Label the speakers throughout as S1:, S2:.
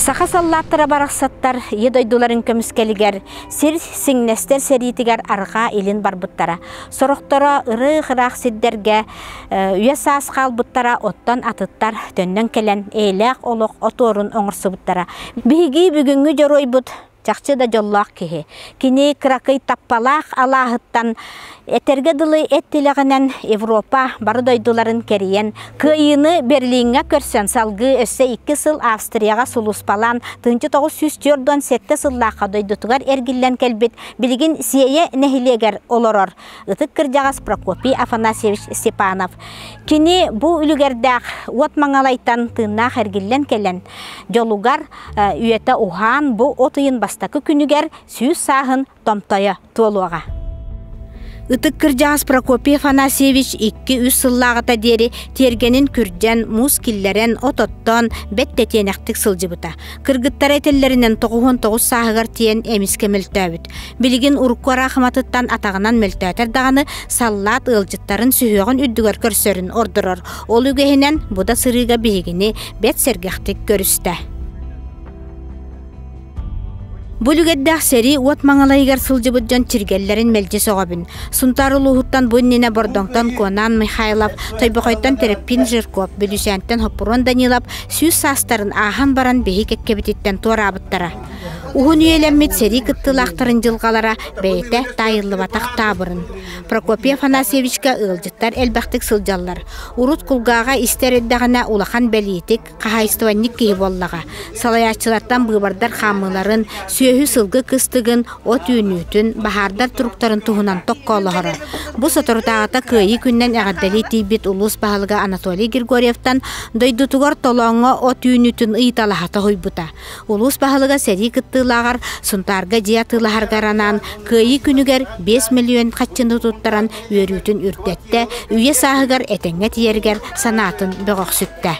S1: Саха саллааттара барахсаттар ийэ дойдуларын көмүскэлигэр сир сиҥнэстэр сэриитигэр арҕаа илин барбыттара. Сорохторо ырыых-ыраах сирдэргэ үйэ саас хаалбыттара, оттон атыттар төннөн кэлэн эйэлээх олох отуорун оҥорсубуттара. Биһиги бүгүҥҥү дьоруойбут чахчы да дьоллоох киһи. Кини кыракый таппалаах алааһыттан этэргэ дылы эт тилэҕинэн Европа бары дойдуларын кэрийэн, Кыайыыны Берлиҥҥэ көрсөн салгыы өссө 2 сыл Австрияҕа сулууспалаан 1947 сыллаахха дойдутугар эргиллэн кэлбит, билигин Сиэйэ нэһилиэгэр олорор ытык кырдьаҕас Прокопий Афанасьевич Степанов. Кини бу үлүгэрдээх уот маҥалайтан тыыннаах эргиллэн кэлэн, дьолугар үйэтэ уһаан бу от ыйын бастакы күнүгэр 100 сааһын томтойо туолуоҕа. Ытык кырдьаҕас Прокопий Афанасьевич 2-3 сыллааҕыта диэри тиэргэнин күрдьэн, муус киллэрэн, от оттоон, бэт тэтиэнэхтик сылдьыбыта. Кыргыттара этэллэринэн 99 сааһыгар тиийэн эмискэ мөлтөөбүт. Билигин урукку араахыматыттан атаҕынан мөлтөөтөр даҕаны саллаат ыалдьыттарын сүһүөҕүн үрдүгэр көрсөрүн ордорор. Ол үгэһинэн бу да сырыыга биһигини бэрт сэргэхтик көрүстэ. Бу үлүгэрдээх сэрии уот маҥалайыгар сылдьыбыт дьон чиргэллэрин мэлдьи сөҕөбүн. Сунтаар улууһуттан бу иннинэ Бордоҥтон Куонаан Михайлов, Тойбохойтон Тереппин Жирков, Бүлүүсээнтэн Хоппуруон Данилов 100 саастарын ааһан баран биһи кэккэбититтэн туораабыттара. Уһун үйэлэммит сэрии кыттыылаахтарын дьылҕалара бэйэтэ таайыллыбатах таабырын. Прокопий Афанасьевичка ыалдьыттар элбэхтик сылдьаллар. Урут кулгааҕа истэр эрдэҕинэ улахан бэлиитик, хаһаайыстыбанньык киһи буоллаҕа. Салайааччылартан быыбардар хаамыыларын, сүөһү-сылгы кыстыгын, от үүнүүтүн, баһаардар туруктарын туһунан токкоолоһоро. Бу соторутааҕыта Кыайыы күнүнэн эҕэрдэлии тиийбит улуус баһылыга Анатолий Григорьевтан дойдутугар Толооҥҥо от үүнүүтүн ыйыталаһа тоһуйбута. Улуус баһылыга сэрии кыттыылааҕар Сунтаарга дьиэ атыылаһаргар анаан Кыайыы күнүгэр 5 миллион харчыны туттаран үөрүүтүн үрдэттэ, үйэ сааһыгар этэҥҥэ тиийэригэр санаатын бөҕөхсүттэ.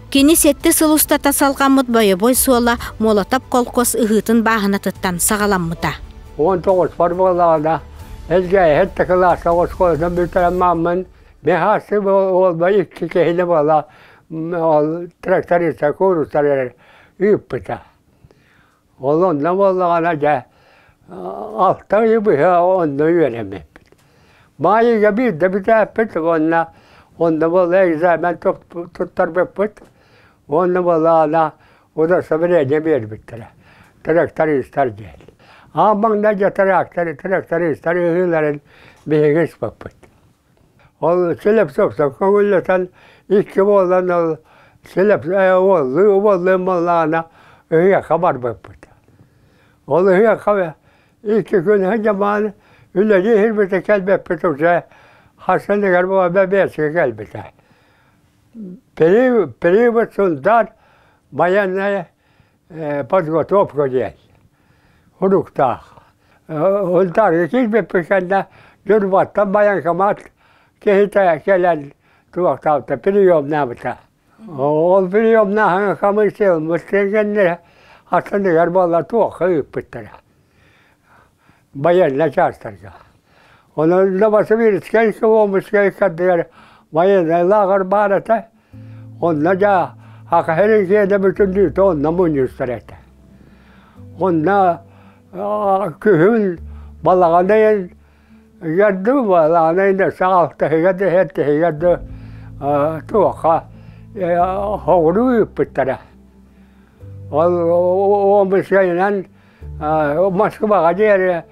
S1: Кини сэттэ сыл устата салҕаммыт бойобуой суола Молотов колхоз ыһыытын бааһынатыттан саҕаламмыта.
S2: 19 буоллаҕына, Элгээйи сэттэ кылааска оскуолатын бүтэрэн мааммын Мехасы уолба икки киһини буола ол тракториста куурустар эрэр ыыппыта. Ол онно буоллаҕына дьэ 6 ыйы быһа онно үөрэммиппит. Маайыга биирдэ бүтээппит уонна онно буола экзамен туттарбыппыт. Уонна буоллаҕына удостоверение биэрбиттэрэ. Трактористар диэн. Аан маҥнай дьэ трактористар ыһыыларын биһиги ыспыппыт. Ол Слепцовтан көҥүллэтэн икки буолан ол Слеп уоллуу уоллуун буоллаҕына ыһыахха барбыппыт. Ол ыһыахха икки күн сылдьамаан үлэлии сирбитэ кэлбэппит уже хасыныгар буола бэбиэскэ кэлбитэ. Период сунтаар военная подготовка диэн уруктаах. Ылтаарга киирбиппит кэннэ Ньурбаттан байаҥкамаат киһитэ кэлэн туохтаабыта, приемнаабыта. Ол приемнааһыҥҥа хамыыссыйаммыт кэннэ аттыныгар буолла туохха ыыппыттара. Байыаннай чаастарга. Онон Новосибирскай, Омскай ыккардыгар военнай лааҕыр баар этэ. Онно дьэ Саха сирин киэнэ бүтүннүүтэ онно мунньустар этэ. Онно күһүн балаҕан ыйын ыгардыы балаҕан ыйын саҕалтаһыгар да эртэһигэр да туохха соҕуруу ыыппыттара. Ол Омскайынан Москваҕа диэри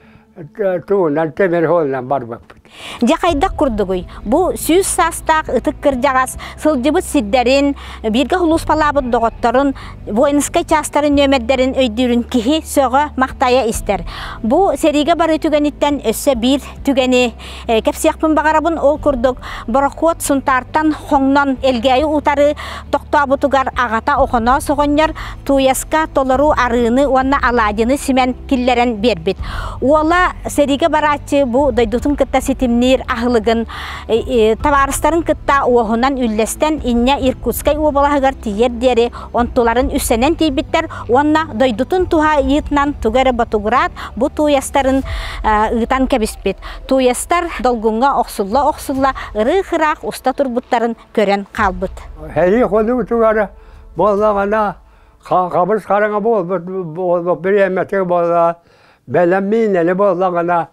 S2: тугунан тимир суолунан барбыппыт.
S1: Дьэ хайдах курдугуй? Бу 100 саастаах ытык кырдьаҕас сылдьыбыт сирдэрин, бииргэ сулууспалаабыт доҕотторун, воинскай чаастарын нүөмэрдэрин өйдүүрүн киһи сөҕө, махтайа истэр. Бу сэриигэ барыы түгэниттэн өссө биир түгэни кэпсиэхпин баҕарабын. Ол курдук борохуот Сунтаартан хоҥнон Элгээйи утары тохтообутугар аҕата Охоноос оҕонньор тууйаска толору арыыны уонна алаадьыны симэн киллэрэн биэрбит. Уола сэриигэ барааччы бу дойдутун кытта ситим ситимниир аһылыгын табаарыстарын кытта уоһунан үллэстэн инньэ Иркутскай уобалаһыгар тиийэр диэри онтуларын үссэнэн тиийбиттэр уонна дойдутун туһаайыытынан тугу эрэ ботугураат бу тууйастарын ыытан кэбиспит. Тууйастар долгуҥҥа охсулла-охсулла ырыых-ыраах уста турбуттарын көрөн хаалбыт.
S2: Сэрии хонуутугар буоллаҕына хабыс хараҥа буолбут буолбут бириэмэтэ буолла бэлэм миинэни буоллаҕына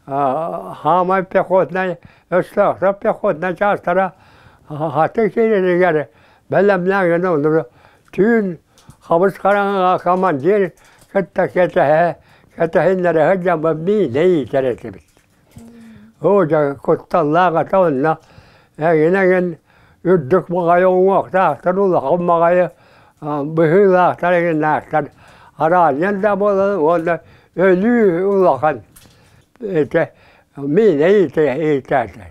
S2: хаамай пехотнай өстөөхтөр пехотнай чаастара хатыҥ сиригэр бэлэмнээн гына түүн хабыс хараҥаҕа командир кытта кэтэһэ кэтэһиннэрэ сылдьаммыт миинэ иитэр этибит. Оо дьэ кутталлаах этэ онно эҥин-эҥин үрдүк баҕайы уҥуохтаахтар улахан баҕайы быһыылаахтар эҥиннээхтэр араанньан да буолан уонна өлүү улахан ити миинэ иитээччи.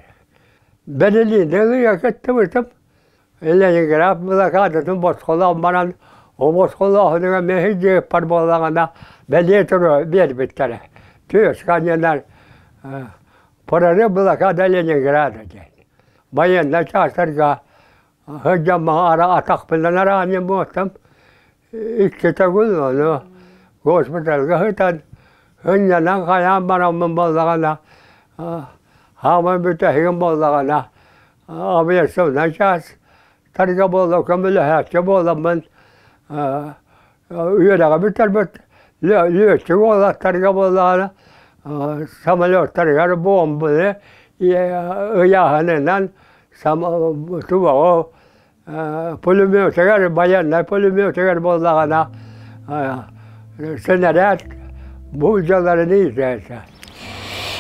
S2: Берлиини ылыйа кыттыбытым Ленинград блокадатын босхолоон баран, ол босхолооһунугар мэһэйдиэхпэр буоллаҕына бэлиэ туруо биэрбиттэрэ. Түөскэ анньанар прорыв блокада Ленинграда диэн. Байыаннай чаастарга сылдьан атахпынан араанньан буолтам. Икки төгүл ону госпитальга сытан сынньанан хайаан бараммын буоллаҕына хааман бүтэһигим буоллаҕына Авиационнай чаас тарга буола көмөлөһөөччү буоламмын үөрэҕи бүтэрбит лүөччүк уолаттарга буоллаҕына самолеттарыгар буомбаны ыйааһынынан туоҕу пулеметыгар байыаннай пулеметыгар буоллаҕына сэнэрээт буулдьаларын иитээччи.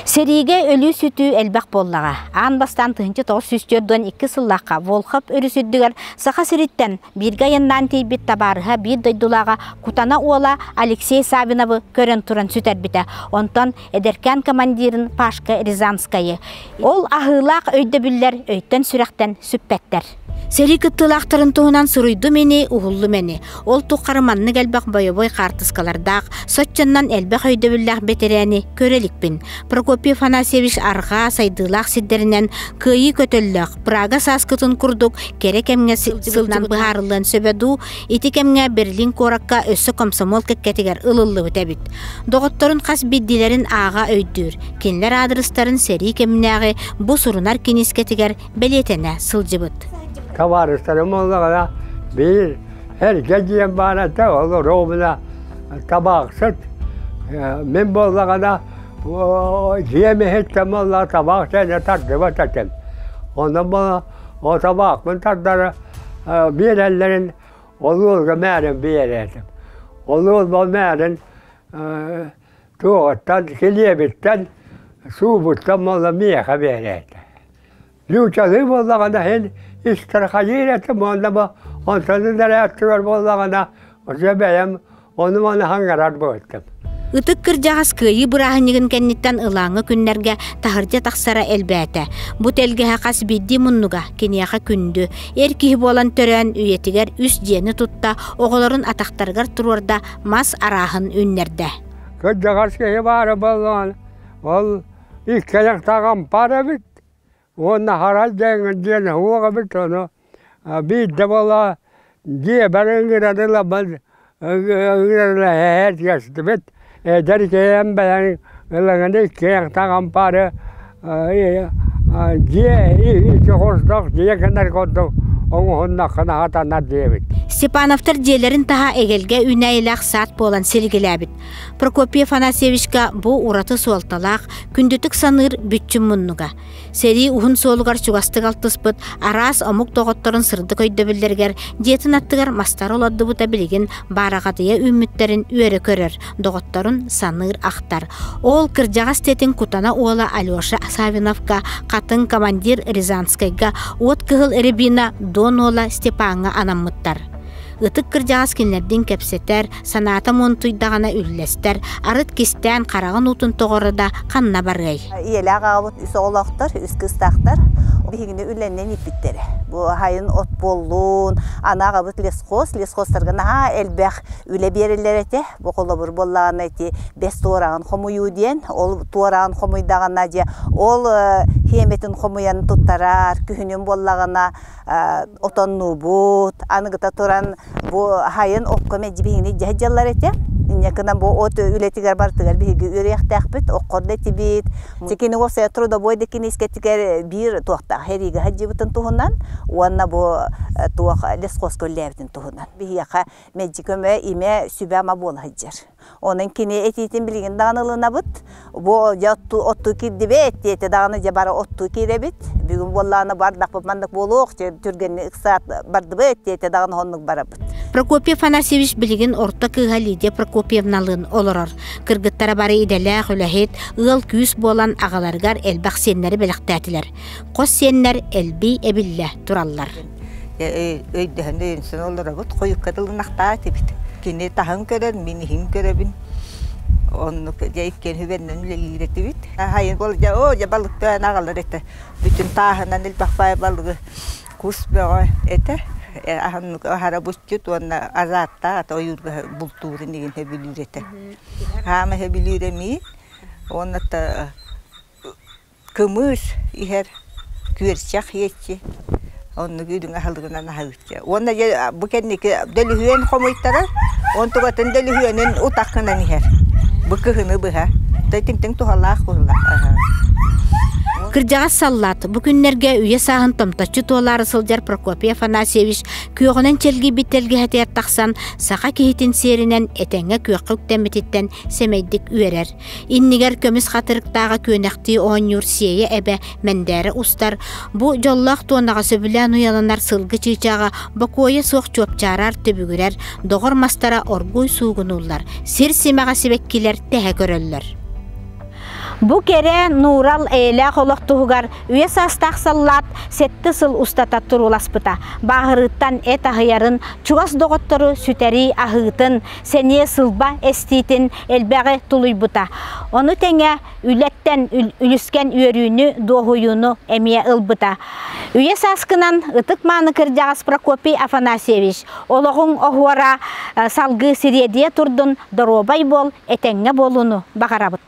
S1: Сэриигэ өлүү-сүтүү элбэх буоллаҕа. Аан бастаан 1942 сыллаахха Волхов өрүс үрдүгэр Саха сириттэн бииргэ айаннаан тиийбит табаарыһа биир дойдулааҕа Кутана уола Алексей Савиновы көрөн туран сүтэрбитэ. Онтон эдэркээн командирын Пашка Рязанскайы. Ол аһыылаах өйдөбүллэр өйтөн-сүрэхтэн сүппэттэр. Сэрии кыттыылаахтарын туһунан суруйдум ини, уһуллум ини. Ол тухары маннык элбэх бойобуой хаартыскалардаах, соччоннон элбэх өйдөбүллээх бэтэрээни көрө иликпин. Прокопий Афанасьевич арҕаа сайдыылаах сирдэринэн кыайыы көтөллөөх, Прага сааскытын курдук кэрэ кэмҥэ сылдьыбытынан быһаарыллыан сөбө дуу, ити кэмҥэ Берлин куоракка өссө комсомол кэккэтигэр ылыллыбыт эбит. Доҕотторун хас биирдиилэрин ааҕа өйдүүр, кинилэр аадырыстарын сэрии кэминээҕи бу сурунар киниискэтигэр бэлиэтэнэ сылдьыбыт.
S2: Табаарыстарым буоллаҕына биир эргэ дьиэм баар этэ, ол ровно табаахсыт. Мин буоллаҕына дьиэм иһиттэн буолла табаах сиэнэ тардыбат этим. Онон ол табаахпын тардара биэрэллэрин ол уолга мээрин биэрэтим. Ол уол мээрин туоҕуттан, килиэбиттэн, суубуттан буолла миэхэ биэрэтэ. Нууччалыы буоллаҕына иһин истархайыыр этим уонна бу онтон эрээттигэр буоллаҕына уже бэйэм ону-маны хаҥарар буолтум.
S1: Ытык кырдьаҕас Кыайыы бырааһынньыгын кэнниттэн ылааҥы күннэргэ таһырдьа тахсара элбээтэ. Бу тэлгэһэ хас биирдии муннуга киниэхэ күндү. Эр киһи буолан төрөөн үйэтигэр үс дьиэни тутта, оҕолорун атахтарыгар туруорда, мас арааһын үүннэрдэ.
S2: Кырдьаҕас киһи баара буоллаҕына, ол икки айахтаах ампаар эбит Уонна харай диэн диэн уох эбит ону биирдэ буола дьиэбэр ыҥыран ыламмын ыҥыран эһээт эдэр киһи бэйэҥ ылаҥын иккиэн таҥампаары дьиэ икки хостоох дьиэ гынар курдук оҥоһуннаххына сатанар диэбит.
S1: Степановтар дьиэлэрин таһа эгэлгэ үүнээйилээх саад буолан силигилээбит. Прокопий Афанасьевичка бу ураты суолталаах, күндүтүк саныыр бүччүм муннуга. Сэрии уһун суолугар чугастык алтыспыт араас омук доҕотторун сырдык өйдөбүллэригэр дьиэтин аттыгар мастары олордубута билигин баараҕатыйа үүммүттэрин үөрэ көрөр, доҕотторун саныыр ахтар. Ол кырдьаҕас тэтин кутана уола Алеша Савиновка, хатыҥ командир Рязанскайга, уот кыһыл рябина Дон уола Степаҥҥа анаммыттар. Ытык кырдьаҕас кинилэрдиин кэпсэтэр, санаата муунтуйдаҕына үллэстэр, арыт кистээн хараҕын уутун тоҕоро да ханна барыай.
S3: Ийэлээх аҕабыт үс оҕолоохтор, үс кыыстаахтар. Биһигини үлэннэн ииппиттэрэ. Бу хайын от буоллун, аны аҕабыт лесхоз, лесхозтарга наһаа элбэх үлэ биэрэллэр этэ. Бу холобур буоллаҕына ити бэс туораҕын хомуйуу диэн, ол туораҕын хомуйдаҕына дьэ ол хиэмэтин хомуйан туттарар, күһүнүн буоллаҕына отоннуубут, аныгыта туран бу хайын окко мэлдьи биһигини илдьэ сылдьаллар этэ. Инньэ гынан бу от үлэтигэр барытыгар биһиги үөрүйэхтээхпит, оккор да этибит. Кини уопсайа трудовой да киниискэтигэр биир туохтаах сэриигэ сылдьыбытын туһунан уонна бу туох лесхозка үлэлээбитин туһунан. Биһиэхэ мэлдьи көмө, имэ, сүбэ-ама буола сылдьар. Онон кини этиитин билигин даҕаны ылынабыт. Бу дьэ оттуу киирдибит, диэтэ даҕаны дьэ бары оттуу киирэбит. Бүгүн буоллаҕына бардахпыт маннык буолуох, түргэнник ыксаат бардыбыт, диэтэ даҕаны оннук барабыт.
S1: Прокопий Афанасьевич билигин орто кыыһа Лидия Прокопьевналыын олорор. Кыргыттара бары идэлээх үлэһит, ыал-күүс буолан аҕаларыгар элбэх сиэннэри бэлэхтээтилэр. Хос сиэннэр элбии эбиллэ тураллар.
S4: Өйдөһөн өйөнсөн олоробут, хойукка дылынахтаа этибит. Кини таһын көрөр, мин иһин көрөбүн. Оннук дьэ иккиэн хүбэннэн үлэлиир этибит. Хайын бол дьэ оо дьэ балыктаан аҕалар этэ. Бүтүн тааһынан элбэх баай балыгы кус бөҕө этэ. Аһыннык аһара буччут уонна азааттаах ата ойуурга бултуурун игин сөбүлүүр этэ. Хаама сөбүлүүр эмиий. Уонна кымыс иһэр, күөрчэх иэччи, оннук үрүҥ аһылыгынан аһыыччы. Уонна дьэ бу кэнники дөлүһүөн хомуйтарар, онтугатын дөлүһүөнүн утах гынан иһэр. Бу кыһыны быһа. Тиҥтиҥ туһалаах буолла.
S1: Кырдьаҕас саллаат бу күннэргэ үйэ сааһын томточчу туолаары сылдьар Прокопий Афанасьевич күөҕүнэн чэлгийбит тэлгэһэтигэр тахсан саха киһитин сиэринэн этэҥҥэ күөххэ үктэммититтэн сэмэйдик үөрэр. Иннигэр көмүс хатырыктааҕы күөнэхтии оонньуур Сиэйэ эбэ мэндээрэ устар, бу дьоллоох туонаҕа сөбүлээн уйаланар сылгы чыычааҕа бокуойа суох чуопчаарар, түбүгүрэр, доҕор мастара оргууй суугунууллар, сир симэҕэ сибэккилэр тэһэ көрөллөр. Бу кэрэ нуурал эйэлээх олох туһугар үйэ саастаах саллаат сэттэ сыл устата турууласпыта. Бааһырыыттан эт аһыйарын, чугас доҕоттору сүтэрии аһыытын, сэниэ сылба эстиитин элбэҕи тулуйбута. Ону тэҥэ үлэттэн үлүскэн үөрүүнү, дуоһуйууну эмиэ ылбыта. Үйэ сааскынан ытык-мааны кырдьаҕас Прокопий Афанасьевич, олоҕуҥ оһуора салгыы сириэдийэ турдун, доруобай буол, этэҥҥэ буолууну баҕарабыт.